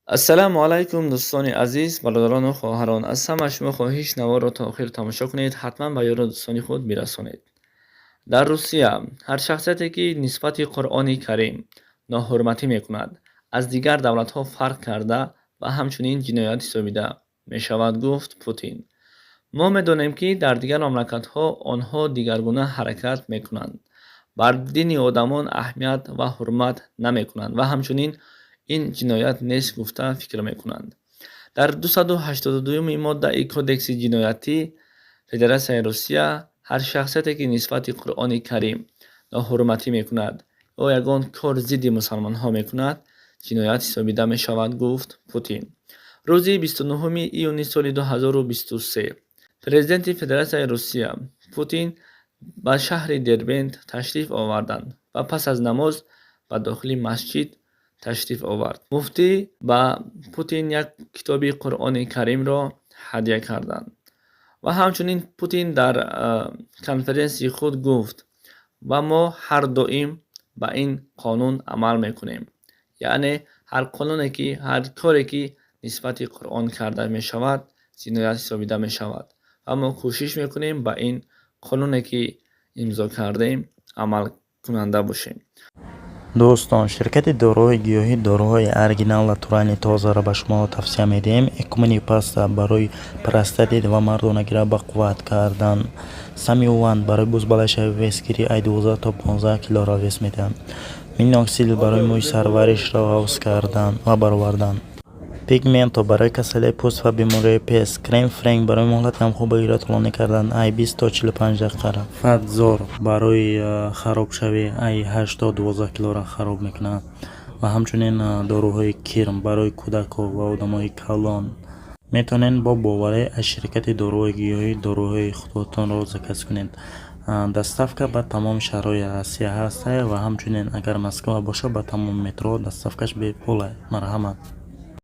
Ассалому алайкум, дӯстони азиз, бародарону хоҳарон. Аз ҳама шумо хоҳиш: наворро то охир тамошо кунед, ҳатман ба ёру дӯстони худ бирасонед. Дар Русия ҳар шахсияте, ки нисбати Қуръони Карим ноҳурматӣ мекунад, аз дигар давлатҳо фарқ карда ва ҳамчунин ҷиноят ҳисобида мешавад, гуфт Путин. Мо медонем, ки дар дигар мамлакатҳо онҳо дигаргуна ҳаракат мекунанд, бар дини одамон аҳамият ва ҳурмат намекунанд ва ҳамчунин ин ҷиноят нест гуфта фикр мекунанд. Дар 282-юми моддаи Кодекси ҷиноятӣ Федератсияи Русия ҳар шахсияте, ки нисбати Қуръони Карим ноҳурматӣ мекунад ё ягон кор зидди мусалмонҳо мекунад, ҷиноят ҳисобида мешавад, гуфт Путин. Рӯзи 29 июни соли 2023 президенти Федератсияи Русия Путин ба шаҳри Дербент ташриф оварданд ва пас аз намоз ба дохили масҷид ташриф овард. Муфтӣ ба Путин як китоби Қуръони Каримро ҳадя карданд. Ва ҳамчунин Путин дар конференсияи худ гуфт: ва мо ҳар доим ба ин қонун амал мекунем. Яъне ҳар қонуне ки, ҳар коре ки нисбати Қуръон карда мешавад, ҷиноят ҳисобида мешавад. Ва мо кӯшиш мекунем, ба ин қонуне ки имзо кардем, амалкунанда бошем. Дӯстон, ширкати доруҳои гиёҳӣ доруҳои оригинал, натуральный, тозаро ба шумо тавсия медиҳем. Экумени паста барои простатит ва мардонагиро бақувват кардан, Самюван барои бузбалашави, весгирӣ, ай 12 то 15 килоро вес медиҳанд, Миноксидил барои мӯи сарваришро ғафз кардан ва баровардан, Пигменто барои касалии пӯст ва бемориҳои пест, Крем Френк барои муҳлати ҳамхобагиро тӯлонӣ кардан, ай 20 то 45 дақиқара, Фатзор барои харобшавӣ, ай 8 то 12 килора хароб мекунад ва ҳамчунин доруҳои кирм барои кӯдакҳо ва одамои калон. Метавонед бо боварӣ аз ширкати доруҳои гиёҳӣ доруҳои худатонро заказ кунед. Доставка ба тамоми шаҳрҳои Россия ҳаст ва ҳамчунин, агар Москва бошад, ба тамоми метро доставкаш бепул. Марҳамат.